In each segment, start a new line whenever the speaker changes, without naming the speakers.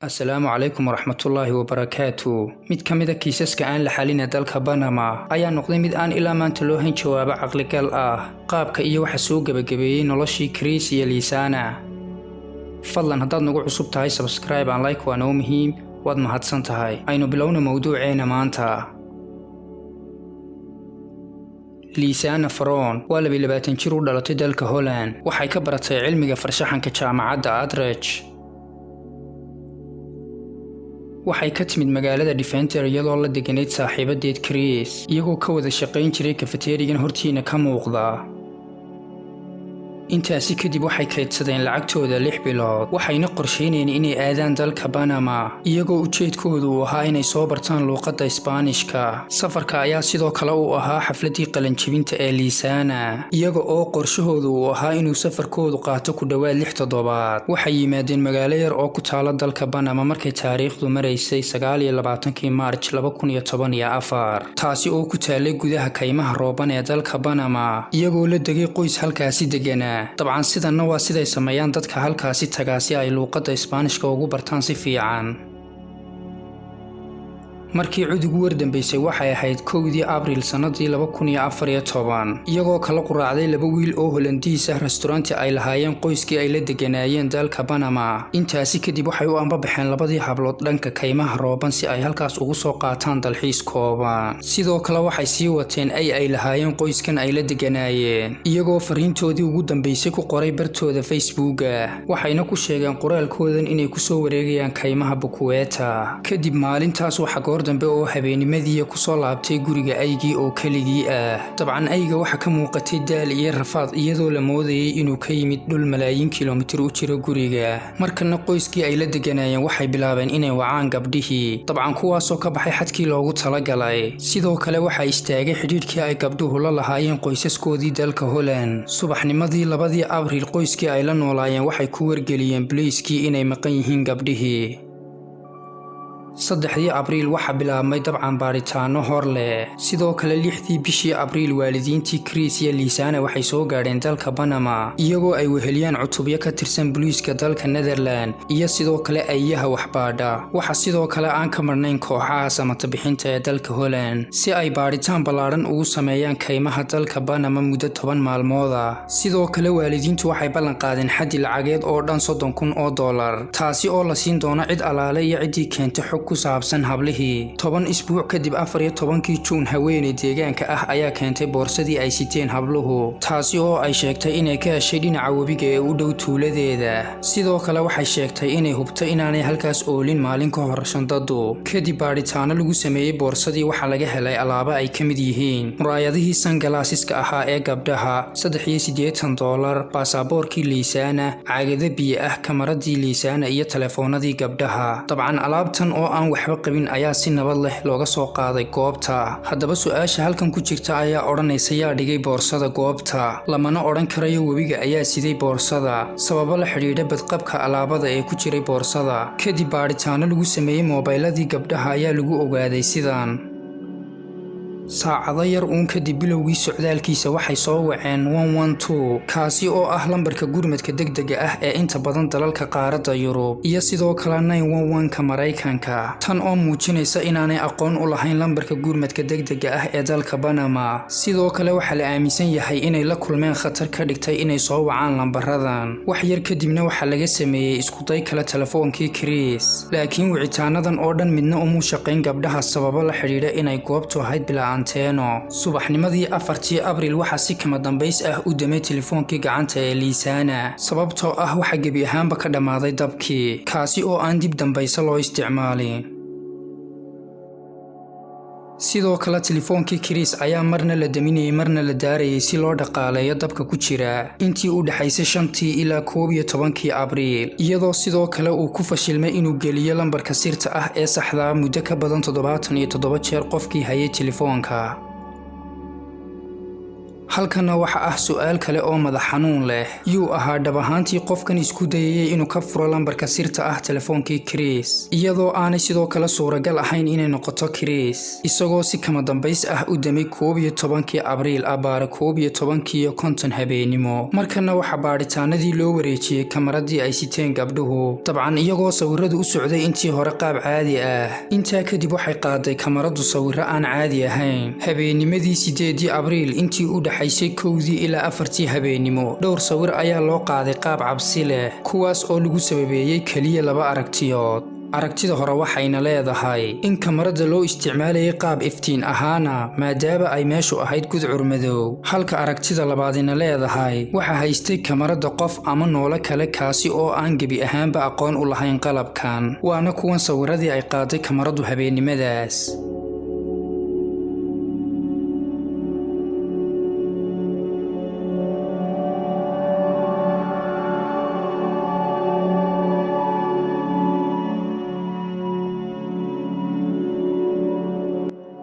Asalaamu calaykum waraxmatullaahi wabarakaatu. Mid ka mid a kiisaska aan la xalin ee dalka Banama ayaa noqday mid aan ilaa maanta loo hayn jawaabo caqligal ah, qaabka iyo waxa soo gebagabeeyey noloshii Chris iyo Liisana. Fadlan haddaad nagu cusub tahay, subscribe and like waa noo muhiim. Waad mahadsan tahay. Aynu bilowna mowduuceena maanta. Liisana Faron waa 22 jir u dhalatay dalka Holland. Waxay ka baratay cilmiga farshaxanka jaamacadda Utrecht. Waxay ka timid magaalada Deventer iyadoo la deganayd saaxiibadeed Chris, iyagoo ka wada shaqayn jiray kafeterigan hortiina ka muuqda. Intaasi kadib waxay kaydsadeen lacagtooda 6 bilood, waxayna qorsheynayeen inay aadaan dalka Banama, iyagoo ujeedkoodu uu ahaa inay soo bartaan luuqadda Isbaanishka. Safarka ayaa sidoo kale uu ahaa xafladdii qalinjebinta ee Liisana, iyaga oo qorshahoodu uu ahaa inuu safarkoodu qaato ku dhowaad 6 toddobaad. Waxay yimaadeen magaalo yar oo ku taala dalka Banama markay taariikhdu maraysay 29-kii Maarj 2014, taasi oo ku taalay gudaha kaymaha rooban ee dalka Banama, iyagoo la degay qoys halkaasi deganaa. Dabcan sidanna waa siday sameeyaan dadka halkaasi tagaa si ay luuqadda Isbaanishka ugu bartaan si fiican. Markii cid ugu wardambaysay waxay ahayd 1-dii Abriil sannadii 2014, iyagoo kala quraacday laba wiil oo Holandiis ah restauranti ay lahaayeen qoyskii ay la deganaayeen dalka Banama. Intaasi kadib waxay u ambabaxeen labadii hablood dhanka kaymaha rooban si ay halkaas ugu soo qaataan dalxiis kooban. Sidoo kale waxay sii wateen ay lahaayeen qoyskan ay la deganaayeen, iyagoo fariintoodii ugu dambaysay ku qoray bartooda Facebooka. Waxayna ku sheegeen qoraalkoodan inay kusoo wareegayaan kaymaha Bukuweta. Kadib maalintaas waxa goor dambe oo habeenimadii kusoo laabtay guriga aygii oo keligii ah. Dabcan ayga waxa ka muuqatay daal iyo rafaad, iyadoo la moodayay inuu ka yimid dhul malaayiin kilomitir u jiro guriga. Markana qoyskii ay la deganaayeen waxay bilaabeen inay wacaan gabdhihii, dabcan kuwaasoo ka baxay xadkii loogu talagalay. Sidoo kale waxaa istaagay xidhiidhkii ay gabdhuhu la lahaayeen qoysaskoodii dalka Holland. Subaxnimadii 2-dii Abriil qoyskii ay la noolaayeen waxay ku wargeliyeen booliiskii inay maqan yihiin gabdhihii. 3-dii Abriil waxaa bilaabmay dabcan baadhitaano hor leh. Sidoo kale 6-dii bishii Abriil waalidiintii Chris iyo Liisana waxay soo gaadheen dalka Banama, iyagoo ay weheliyaan cutubyo ka tirsan booliiska dalka Netherland iyo sidoo kale ayaha waxbaadha. Waxaa sidoo kale aan ka marnayn kooxaha samata bixinta ee dalka Holland, si ay baadhitaan ballaadhan ugu sameeyaan kaymaha dalka Banama muddo 10 maalmooda. Sidoo kale waalidiintu waxay ballan qaadeen xaddi lacageed oo dhan $30,000, taasi oo la siin doono cid alaale iyo ciddii keentay xog ku saabsan hablihii. 10 isbuuc kadib, 14-kii Juun, haweeney deegaanka ah ayaa keentay boorsadii ay siteen habluhu, taasi oo ay sheegtay inay ka heshay dhinaca webiga ee u dhow tuuladeeda. Sidoo kale waxay sheegtay inay hubto inaanay halkaas oolin maalin ka hor shandadu. Kadib baadhitaano lagu sameeyey boorsadii, waxaa laga helay alaabo ay ka mid yihiin muraayadihii sunglasses-ka ahaa ee gabdhaha, $83, baasaboorkii Liisaana, caagado biyo ah, kamaradii Liisaana iyo telefoonadii gabdhaha. Dabcan alaabtan oo aan waxba qabin ayaa si nabad leh looga soo qaaday goobta. Haddaba su-aasha halkan ku jirta ayaa odhanaysa: yaa dhigay boorsada goobta? Lamana odhan karayo webiga ayaa siday boorsada, sababo la xidhiidha badqabka alaabada ee ku jiray boorsada. Kadib baadhitaano lagu sameeyey moobayladii gabdhaha ayaa lagu ogaaday sidan: saacado yar uun kadib bilowgii socdaalkiisa waxay soo waceen, kaasi oo ah lambarka gurmadka degdega ah ee inta badan dalalka qaaradda Yurub, iyo sidoo kale ka Maraykanka. Tan oo muujinaysa inaanay aqoon u lahayn lambarka gurmadka degdega ah ee dalka Banama. Sidoo kale waxaa la aaminsan yahay inay la kulmeen khatar ka dhigtay inay soo wacaan lambaradan. Wax yar kadibna waxaa laga sameeyey iskuday kale telefoonkii Chris, laakiin wicitaanadan oo dhan midna umuu shaqayn gabdhaha, sababo la xidhiidha inay goobtu ahayd bilaa anteeno. Subaxnimadii 4-tii Abriil waxaa si kama dambays ah u damay telefoonkii gacanta ee Liisana, sababtoo ah waxaa gebi ahaanba ka dhammaaday dabkii, kaasi oo aan dib dambayse loo isticmaalin. Sidoo kale telefoonkii Chris ayaa marna la daminayay, marna la daarayay, si loo dhaqaaleeyo dabka ku jira intii u dhexaysay 5-tii ilaa 11-kii Abriil, iyadoo sidoo kale uu ku fashilmay inuu geliyo lambarka sirta ah ee saxdaa muddo ka badan 77 jeer qofkii hayay telefoonka. Halkanna waxa ah su'aal kale oo madax xanuun leh: yuu ahaa dhab ahaantii qofkan isku dayayay inuu ka furo lambarka sirta ah telefoonkii Chris, iyadoo aanay sidoo kale suuragal ahayn inay noqoto Chris, isagoo si kama dambays ah u damay 11-kii Abriil abbaare 11:50 habeenimo? Markana waxaa baadhitaanadii loo wareejiyey kamaradii ay siteen gabdhuhu, dabcan iyagoo sawiradu u socday intii hore qaab caadi ah. Intaa kadib waxay qaaday kamaradu sawiro aan caadi ahayn. Habeennimadii 8-dii Abriil, intii u dhaxaysay 1-dii ilaa 4-tii habeenimo, dhowr sawir ayaa loo qaaday qaab cabsi leh, kuwaas oo lagu sababeeyey keliya laba aragtiyood. Aragtida hore waxayna leedahay in kamarada loo isticmaalayay qaab iftiin ahaana, maadaama ay meeshu ahayd gudcur madow, halka aragtida labaadina leedahay waxa haystay kamarada qof ama noolo kale, kaasi oo aan gebi ahaanba aqoon u lahayn qalabkan. Waana kuwan sawiradii ay qaaday kamaradu habeennimadaas.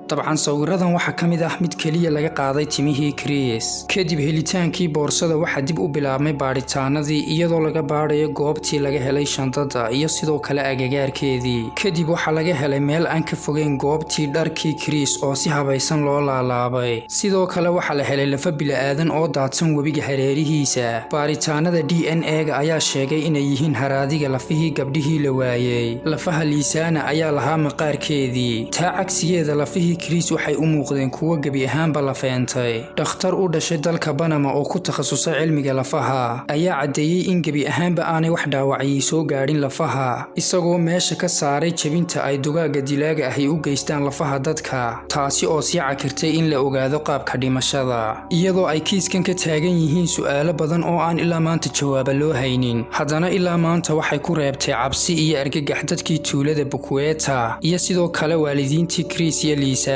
Dabcan sawiradan waxaa ka mid ah mid keliya laga qaaday timihii Chris. Kadib helitaankii boorsada, waxaa dib u bilaabmay baadhitaanadii, iyadoo laga baadhayo goobtii laga helay shandada iyo sidoo kale agagaarkeedii. Kadib waxaa laga helay meel aan ka fogeyn goobtii dharkii Chris oo si habaysan loo laalaabay. Sidoo kale waxaa la helay lafa bila'aadan oo daadsan webiga hareerihiisa. Baaritaanada DNA-ga ayaa sheegay inay yihiin haraadiga lafihii gabdhihii la waayey. Lafaha Liisana ayaa lahaa maqaarkeedii, taa cagsigeeda lafihii Chris waxay u muuqdeen kuwo gebi ahaanba la feentay. Dhakhtar u dhashay dalka Banama oo ku takhasusay cilmiga lafaha ayaa caddeeyey in gebi ahaanba aanay wax dhaawaciyey soo gaadhin lafaha, isagoo meesha ka saaray jebinta ay dugaagga dilaaga ahi u geystaan lafaha dadka, taasi oo sii cakirtay in la ogaado qaabka dhimashada. Iyadoo ay kiiskan ka taagan yihiin su'aalo badan oo aan ilaa maanta jawaaba loo haynin, haddana ilaa maanta waxay ku reebtay cabsi iyo argagax dadkii tuulada Bukweta iyo sidoo kale waalidiintii Chris iyo Liisana.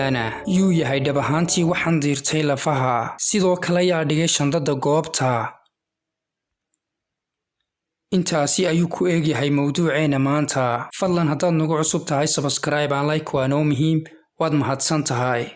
Yuu yahay dhab ahaantii waxaan diirtay lafaha? Sidoo kale yaa dhigay shandada goobta? Intaasi ayuu ku eegyahay mowduuceena maanta. Fadlan haddaad nagu cusub tahay, subscribe and like waa noo muhiim. Waad mahadsan tahay.